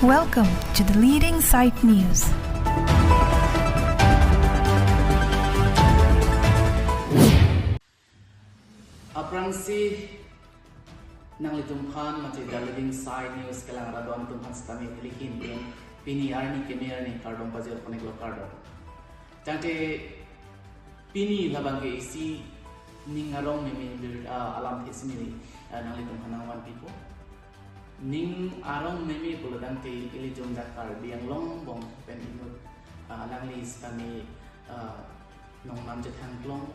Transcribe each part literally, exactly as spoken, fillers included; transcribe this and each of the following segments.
Welcome to the leading site news. Aphrangsi nanglitum aphan mate the leading site news kelang arat atum aphan sitame neli kin pen pini arni keme arni kardom pajir pon-iklo, kardom. Tangte pini labang ke isi ning arong meme bir, ah, alamthe si neli, ah, nanglitum aphan nangvanpipo. Ning arong meme pulo tangte ilitum dak Karbi Anglong angbong pen inut, ah, alangli sitame, ah, nongnam chethang klong,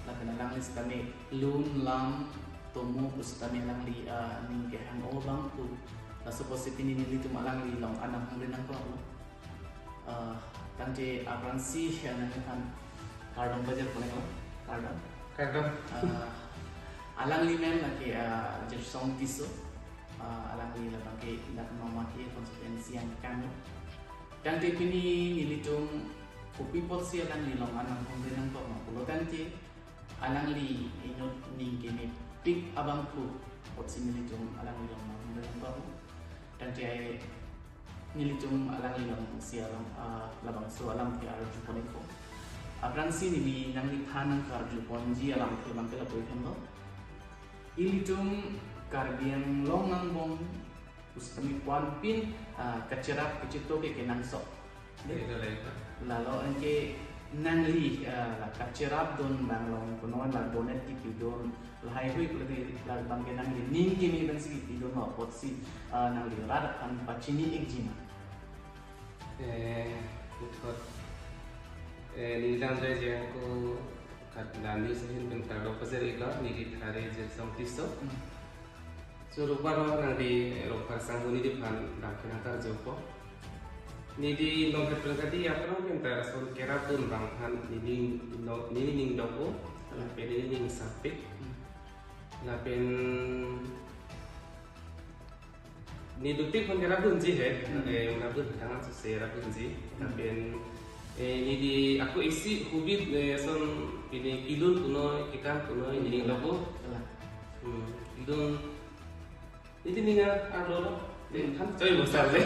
lapen alangli sitame lun lam tomo pu sitame alangli, ah, ning kehang-o abang pu. Laso apotsi pini nelitum alangli along anang hongre nangkoklo. Ah, tangte aphrangsi nangliphan kardom pajir pon-iklo, kardom. Kardom. Ah, alangli men lake, ah, Jirsong Tisso. Ah, alangli labang ke dak Nomatha constituency angkang. Tangte pini nelitum kopi apotsi alangli along anang hongre nangkoklo pulo tangte alangli inut ning kemepik abang pu apotsi nelitum alangli along anang hongre nangkoklo. Tangte nelitum alangli along si alam, ah, labangso alamthe arju pon-ikpo. Aphrangsi neli nangliphan nangkarju ponji alamthe abang ke lapu-ik henlo. Ilitum Karbi Anglong angbong pu sitame puan pin, ah, kacherap kachito ke kenangsot. Ito lagi pa. Lalo anke nangli, ah, la kacherapdun abang along punon la donet kipidun lahai hui pulote labang ke nangli ning keme pensi kipidunlo apotsi, ah, nangli rat aphan pachini-ikji ma? Eh, puthot. Eh, neli lam jai jeng ko kat dani sehin pen kardom pajir-iklo, neli thare Jirsong Tisso. Hmm. Choro baro nangli Rongphar sangho neli aphan dam kenang karjupo. Neli nong het pen kadi aphrang pen ta lason kerapdun abang aphan neli no, neli ning dok-o, lapen neli ning sampik. Hmm. Lapen neli dopik aphan kerapdunji he, Hmm. eh, kerapdun tangan suse kerapdunji. Hmm. Lapen, eh, neli ako isi hobby, eh, lason pini kelun punoi, kekan punoi, Hmm. neli ning dok-o. Kalang. Hmm. Kelun neli ning arlo lo. Hmm. Kan choi bosar le.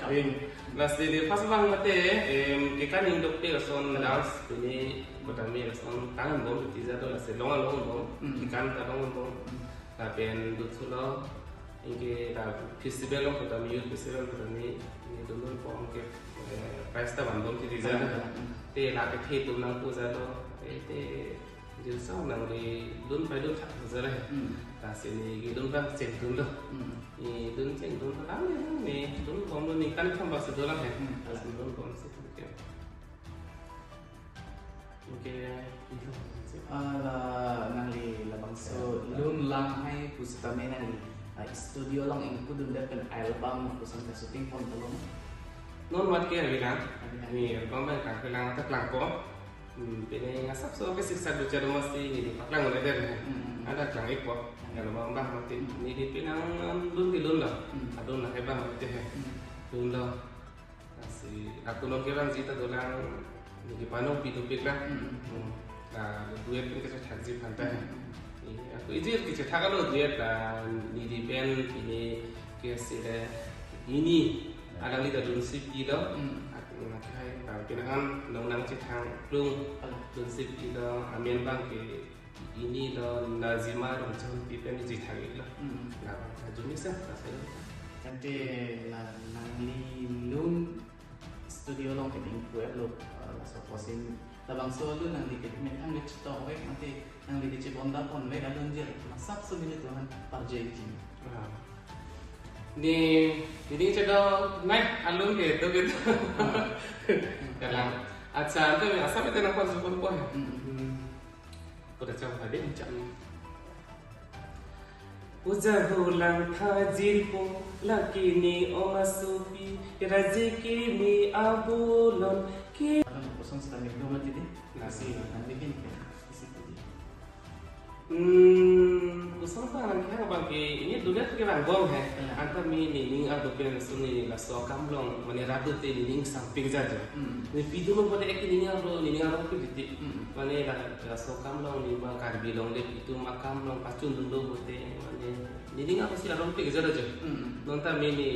Ning. Lasi neli first abang mate, em, kekan ning dopik lason Kalang. Dance pini kotami lason tangan bom tija do lasi long long bom. Hmm. Kekan ta long bom. Hmm. Lapen duthulo, anke ta festival along kotami, youth festival kotami, anke dundun pon ke, eh, prize ta vanbom titija. Hmm. Te la kethe atum nangpu jalo, eh, te Jirsong nangli dun pai dun thak jalo he. Hmm. Lasi neli kedun abang chengdunlo. Hmm. Neli dun chengdun abang neli dunbomlo, ningkan kethom basi dolang he. Hmm. Lasi dunbomsi ke. Anke, ah, la, nangli labangso Ya. Lun Lam Hai pu sitame nangli, ah, studio along ingpu dundet pen album koson ta shooting pon tanglo ma? Non mat ke abilang. Abilang. Neli album abang kangkelang ta klangpo. Hmm, pini asapso ke siksa ducha do masi neli paklang un-edet he. Hmm. Ada klang-ikpo. Hmm. Album abang mati. Hmm. Neli pini nang, nang dun kelunlo. Hmm. Adun lahai abang mati he. Hmm. Dunlo. Lasi ako non kevangji ta dolang, neli panong pi dopik la. Hmm. Hmm. La duet pen kachethakji aphan ta. Hmm. Iya, ako ijir kachethaklo duet la, neli pen pini ke sile ini Ya. Alangli ta dunsi pilo. Hmm. Ako nang kehai, ta pini an nongnam chethang klung. Alang. Dunsi pilo, amen abang ke Ini lo Nazima Rongchehunpi pen neli chethak-iklo. Hmm. Labang ta jumisa, ta selo. Tangte la nangli lun studio along ke ingpu-etlo, eh, laso apotsi labangso alun nangli ke methang le chetokvek, mate nangli ke chebonda ponvek alunjir, masapso nelitum aphan parjai-ikji. Ah. Neli, neli chedonang alun ke do ke do. Ah. Kalang. Accha, ante asap ite nangparju ponpo he. Hmm. Hmm. Pu ta cham hadi. Cham. Ujahu langtha jirpo, lake ne ong asopi, raje keme abolon ke. Akan koson sitame do mati dei. Lasi, nangli kin ke, isi pudi. Hmm, koson abang nangkehang abang ke, ini dunia ke vangbom he. Ya. Anta me nening arlo pen laso ne laso akam along, mane rat dote nening sampik jajo. Hmm. Ne pidunlo pulote ek nening arlo, nening arlopik titi. Hmm. Mane la, laso akam along ne ba Karbi Anglong le itum akam along pachundunlo pulote, mane nening arlosi arlopik jajo. Hmm. Non ta me ne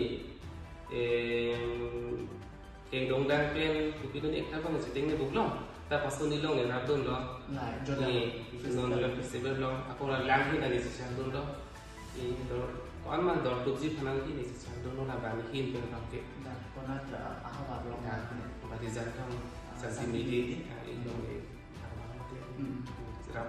Em, kengdong dang pen kopi dun ek ta bang siteng ne buklong. Ta pasun ilong ne rapdunlo. Lai, Jodha Ni, Festival. Non Jodha Festival along. Ako la lang hin ani si chang dunlo. Ni dor, ko-an ma dor tuji phanang ki ni si chang dunlo la bani hin pen bang ke. Da, konat, ah, ahavar along. Ya, bari jan tong Ah, santi santi midi, midi. Ah, ilong ni. Hmm. Ram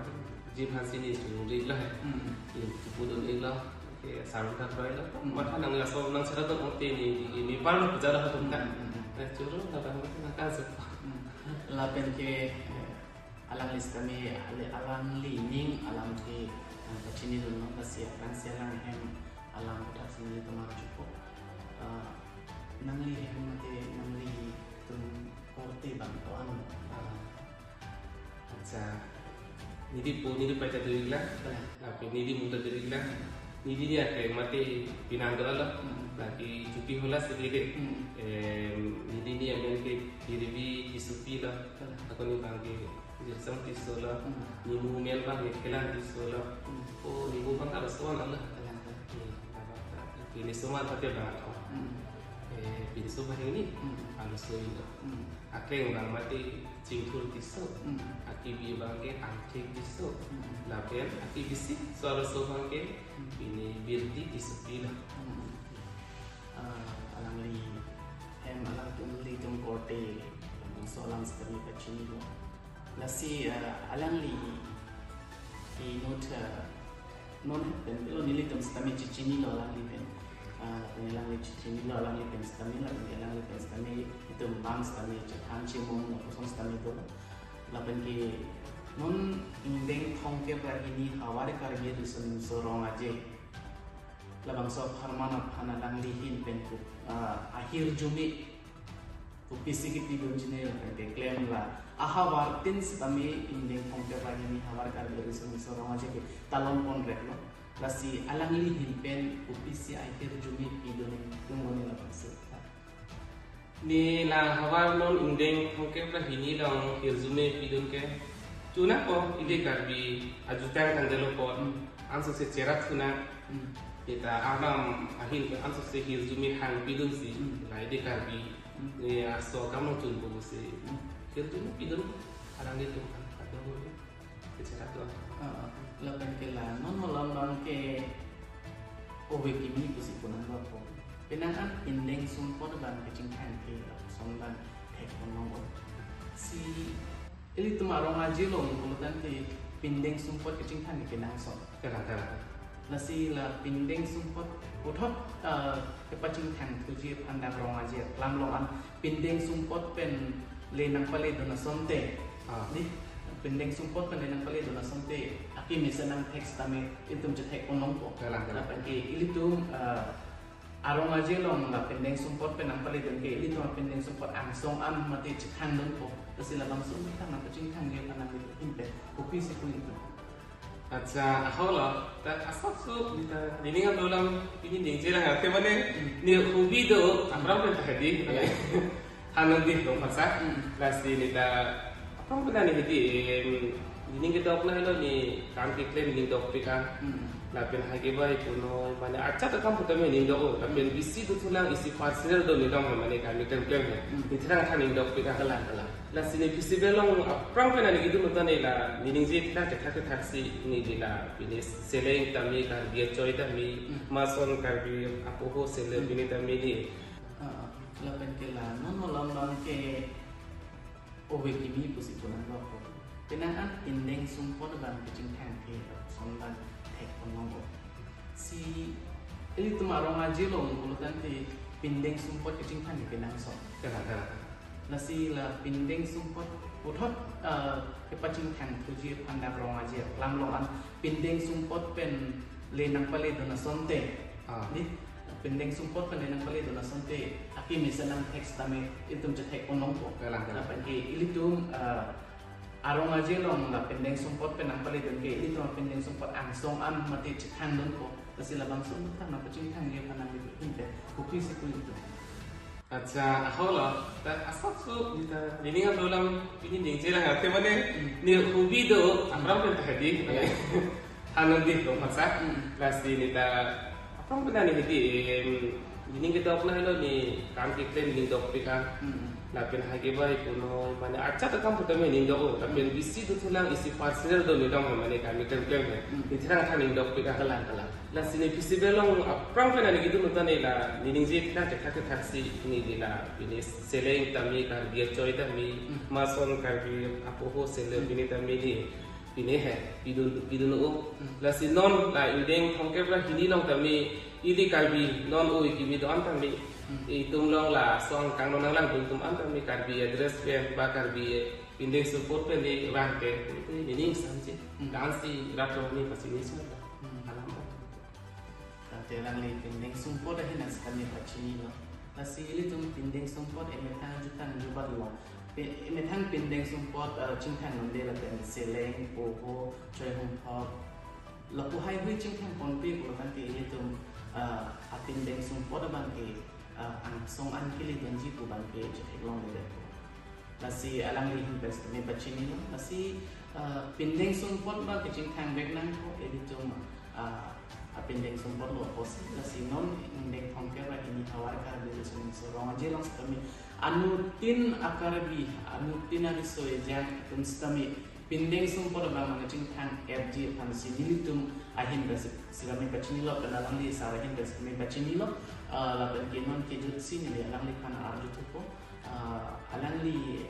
ji phan si ni tu ri la. Hmm. Ni tu pu dun ik la. Ke sarung ta krai la. Hmm. Matha nang ya so nang sara dun ong te ni, ni, ni par lo puja la tum ta. Hmm, hmm, hmm. Na churu na bang na ka sa. Hmm. Lapen ke, eh, alangli sitame, ale-, alangli ning alam ke, eh, pachini dun lo, lasi aphrang si alang hem alam kotha si nelitum arjupo. Eh, nangli hem mate nanglitum korte bang ko-an. Ah. Acha, neli po, neli pai ta dun ik la. Kalang. Lapen neli mung ta dun ik la. Neli ni ake mate pinang do alo. Hmm. Lake chuti hola si dede. Hmm. Em, neli ni amen ke Birvi Tissopi lo. Kalang. Ako ni bang ke Jirsong Tisso lo. Hmm. Ni mu men bang ke Khelan Tisso lo. Hmm. Oh, ni mu bang arloso lo. Kalang, kalang. Hmm. Pini suma pate bang ako. Hmm. Eh, pinso bang ini. Hmm. Arloso lo. Hmm. Akleng bang mate Chingthur Tisso. Hmm. Akibi bang ke Angthek Tisso. Hmm. Lapen akibisi so arloso bang ke Hmm. pini Birvi Tissopi lo. Hmm. Ah, alangli hem alangtum, nelitum korte, so alam sitame pachini lo. Lasi, ah, alangli inut, ah, non pen lo nelitum sitame chechini lo alangli pen. Ah, lapen alangli chechini lo alangli pen sitame, lapen alangli pen sitame itum bang sitame chethan chimung lapuson sitame do. Lapen ke non ingdeng thomkep ra hini havar Karbi Riso Nimso Rong Aje labangso apharman aphan alangli hin pen ku, ah, ahirjume kopisi kipidun chini lapen ke klem la ahavar tin sitame ingdeng thomkep ra hini havar Karbi Riso Nimso Rong Aje ke talon pon rek lo. Lasi alangli hin pen kopisi ahirjume pidun tum bone labangso. Ni la havar non ingdeng thomkep ra hini along hirjume pidun ke. Chuna ko, ili Karbi ajutang tangdelo ko. Hmm. Anso se cherak chuna. Hmm. Kita anam ahin ke anso se hirjume hang pidun si. Hmm. La ili Karbi. Hmm. Ni aso kam nong chun ko si. Hmm. Hirjume pidun. Arang itu kan. Atau Bicara tuan. Ah, lapen ke la non malom bang ke ove kimi pusi punang bapo. Penang an pindeng sumpot bang kachingthang ke lapuson bang thek ponlong o. Si ilitum arong aje along pulutan ke pindeng sumpot kachingthang ke kenangsot. Kalang, kalang. Lasi la pindeng sumpot puthot, ah, kepachingthangthuji aphan dak rong aje aklam along an pindeng sumpot pen le nangpaledun asonte. Ah. Di, pindeng sumpot pen le nangpaledun asonte. Akimi si nangthek sitame itum chethek ponlongpo. Kalang, kalang. Lapen ke ilitum, ah, arong aje along la pindeng sumpot pen nangpaledun ke ilitum pindeng sumpot angsong an mati chethangdunpo. Lasi labangso methang nangpachingthangji aphan nangli hin pen kopisi pu itum. Acha, ahok lo, ta asap so, nita, nining amlo alam, pini ningje lang ate mane, Hmm. ni hobi do, Hmm. aphrang pen ta hedi, Hmm. mane, hanong di, dong pasa, Hmm. lasi nita, aphrang pen ni hedi, em, nining kedok na lo ni, kam keklem nining dokpik an, Hmm. lapen hagi bai kuno, mane, acha ta kam putam nining dok, lapen Hmm. bisi do thulang isi personal do ni dong, mane, kam keklem klem, Hmm. ni therang tha nining dokpik an. Kalang, kalang. Lasi ni festival along aphrang pen ani kedun ta ni la ni ningje thak thak thak si ni di la pini seleng tame Karbi achoi tame Hmm. mason Karbi apoho seleng Hmm. pini tame ni. Ah, ah. Lapen ke la non malom bang ke ove kimi pusi punang bapo. Penang an pindeng sumpot bang kachingthang ke son bang thek ponlong o. Si ilitum arong aje along pulutan ke pindeng sumpot kachingthang ke kenangsot. Kalang, kalang. Lasi la pindeng sumpot puthot, ah, kepachingthangthuji aphan dak rong aje aklam along an pindeng sumpot pen le nangpaledun asonte. Ah. Di, pindeng sumpot pen le nangpaledun asonte. Akimi si nangthek sitame itum chethek ponlongpo. Kalang, kalang. Lapen ke ilitum, ah, arong aje along la pindeng sumpot pen nangpaledun ke ilitum pindeng sumpot angsong an mati chethangdunpo. Lasi labangso methang nangpachingthangji aphan nangli hin pen kopisi pu itum. Acha, ahok lo, ta asap so, nita, nining amlo alam, pini ningje lang ate mane, Hmm. ni hobi do, Hmm. aphrang pen ta hedi, Hmm. mane, hanong di, dong pasa, Hmm. lasi nita, aphrang pen ni hedi, em, Nening kedok na lo, ne kam keklem nening dokpik an. Hmm. Lapen hai ke bai kuno mane archa ta kam puta me nening dok lo. Lapen bisi tu thulang isi personal do ne dong mane kam keklem ke. Hmm. Ne therang tha nening dokpik an. Kalang, kalang. Lasi ne festival along aphrang pen ani kedo nonta ne la nening je thak thak thak si ne di la pine seleng tame, Karbi achoi tame, Hmm. mason Karbi apoho seleng Hmm. pine tame ne pine he pidun pidun o. Hmm. Lasi non la ingdeng thomkep ra hini along tame ili Karbi non o ikimi do-an tame. Hmm. Itum along lason kangno nanglang dun atum an tame Karbi dress pen ba Karbi pindeng sumpot pen ne vang ke. Nening samji. Hmm. Dance rap lo ne pasi ne sung. Hmm. Alam ba. Tangte alangli pindeng sumpot ahin an sitame pachini lo. Lasi ilitum pindeng sumpot emethang jutang jubat lo. Pe-, emethang pindeng sumpot, eh, chingthang londe lapen seleng, poho, choi humphok. Lapu haihui chingthang ponpe pulo tangte ilitum, eh, apindeng sumpot abang ke, eh, angsong an kili dunji pu abang ke chetheklongledet po. Lasi alangli ahin pen sitame pachini lo. Lasi, eh, pindeng sumpot abang ke chingthang vek nangpo ilitum, eh, apindeng sumpot lo apotsi. Lasi non ingdeng thomkep ra hini havar Karbi Riso Nimso Rong Aje along sitame anuttin a-Karbi, anuttin ariso ejang atum sitame pindeng sumpot abang mane chingthang-etji aphansi nelitum ahin pen si-, sitame pachini lo, pen alangli sar ahin pen sitame pachini lo. Eh, lapen ke non kejut si neli alangliphan arju thupo. Ah, alangli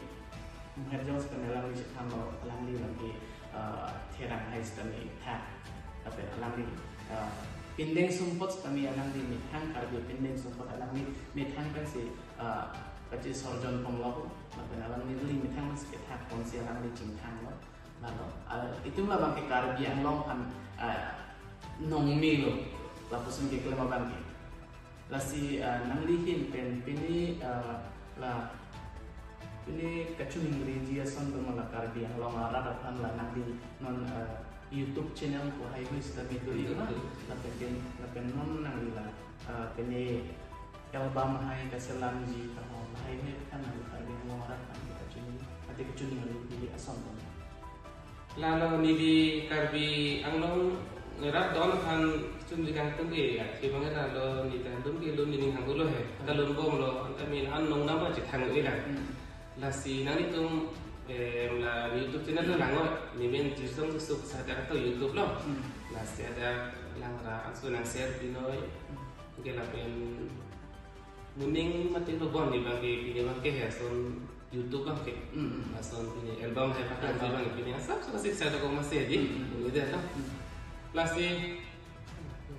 mehar jong sitame alangli chethan lo, alangli abang ke, ah, therang hai sitame thak. Lapen alangli, ah, pindeng sumpot sitame alangli methang, Karbi pindeng sumpot alangli methang pensi, ah, kachisorjon pon lo. Lapen alangli methang pensi kethak ponsi alangli chingthang lo. Lalo, ah, itum labang ke Karbi Anglong aphan, ah, nongme lo. Lapuson keklem abang ke. Lasi, ah, nangli ahin pen pini, ah, la pini kachiningriji ason atum la Karbi Anglong arat aphan la nangli non, ah, YouTube channel pu haihui sitame do-ik ma. Betul. Lapen pin, lapen non nangli la, ah, pini album hai kaselamji ta ho, haihui aphan nangli Karbi Anglong arat aphan kachini, ate kachiningriji ason atum. Lalo neli Karbi Anglong rat do-an aphan chunri kangtung ke, ya, si bang lalo neli kangtung ke lun nening hanglo he. Hmm. Kalun bomlo, anta min an nong namba chethang-ik lang. Hmm. Lasi nanglitum, em, la YouTube channel lo Hmm. lang o, nemen Jirsong Suk Sade to YouTube lo. Hmm. Lasi ada lang ra, anso nang share pinoi. Hmm. Ke lapen moning mati lo bon ni bang ke, pini bang ke he ason YouTube bang ke. Hmm, hmm. Ason pini album hai pakai Album. Bang pini asap suka siksa to koma se di. Hmm, hmm. Ini dia to. Hmm. Lasi.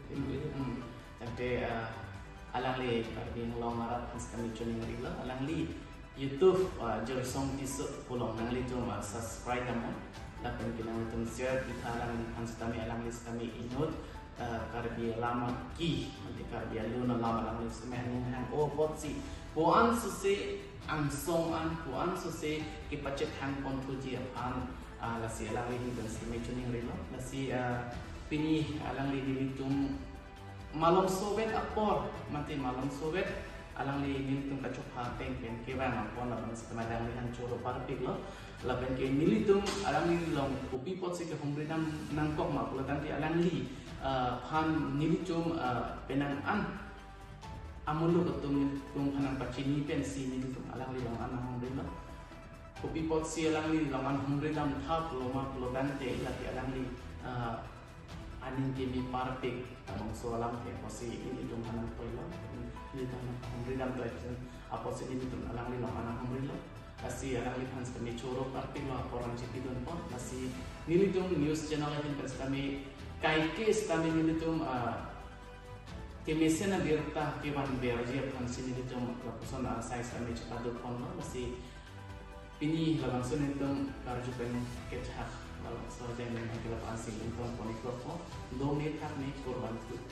Hmm, hmm. Tangte, ah, alangli Karbi Anglong arat aphan sitame chiningri lo, alangli YouTube, ah, Jirsong Tisso pu along nanglitum, ah, subscribe damnon. Lapen ke nanglitum share pitha alangliphan sitame, alangli sitame inut, ah, Karbi alam ki, mate Karbi alun alam alangli sitame aning hang-o apotsi, ko-an suse angsong an, ko-an suse kepachethang ponthuji aphan, ah, lasi alangli ahin pen sitame chiningri lo. Lasi, ah, pini alangli nelitum malomsovet apor, mate malomsovet alangli nelitum kachopha ateng pen kevang apon labang sitame alangliphan choro parpik lo. Lapen ke nelitum alangli along kopi apotsi kehumri dam nangkok ma pulo tangte alangli, ah, aphan nelitum, ah, penang an amuluk atum nelitum aphan nangpachini pensi nelitum alangli along an nanghumri lo. Kopi apotsi alangli along an humri dam tha pulo ma pulo tangte lake alangli, ah, aning keme parpik abangso alam ke apotsi nelitum aphan nangpoi lo, nelitum aphan humri dam tha apotsi nelitum alangli along an nanghumri lo. Lasi alangliphan sitame choro parpik lo, apor an chepidun pon. Lasi nelitum news channel ahin pen sitame kaike sitame nelitum, ah, kemesen abirta kevanverji aphansi nelitum lapuson asai sitame chepaduk pon lo. Lasi pini labangso nelitum karju pen kethak labangso ajai nelitum ke lapu-ansi ingtong pon-ik lo po. Dome thakme, kurvangthu.